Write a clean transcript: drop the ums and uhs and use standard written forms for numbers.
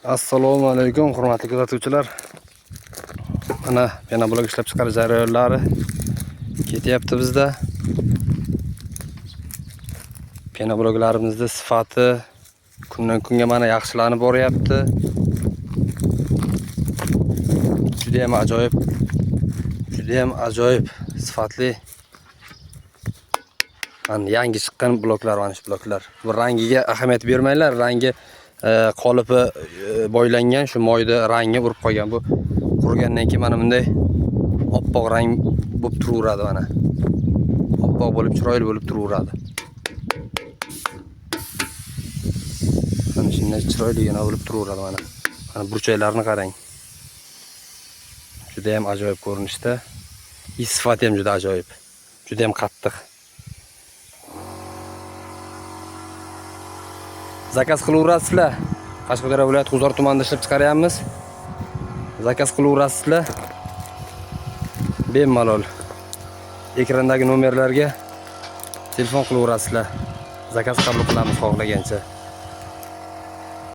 Assalomu alaykum, hurmatli kuzatuvchilar. Mana penoblok ishlab chiqarish jarayonlari ketyapti bizda. Penobloklarimizni sifati kundan kunga mana yaxshilanib boryapti. Juda ham ajoyib, juda ham ajoyib sifatli. Mana yangi chiqqan bloklar, mana shu bloklar. Bu rangiga ahamiyat bermanglar, rangi qolipi boylangan, shu moyda rangi urib qolgan. Bu qurigandan keyin mana bunday oppoq rang bo'lib turaveradi mana. Oppoq bo'lib, chiroyli bo'lib turaveradi. Mana shunday chiroyligina bo'lib turaveradi mana. Mana burchaklarni qarang. Juda ham ajoyib ko'rinishda. Sifati ham juda ajoyib. Juda ham qattiq. Zakaz qilaverasizlar. Qashqadaryo viloyati G'uzor tumanida ishlab chiqaryapmiz. Zakaz qilaverasizlar. Bemalol. Ekrandagi nomerlarga telefon qilaverasizlar. Zakaz qabul qilamiz xohlagancha.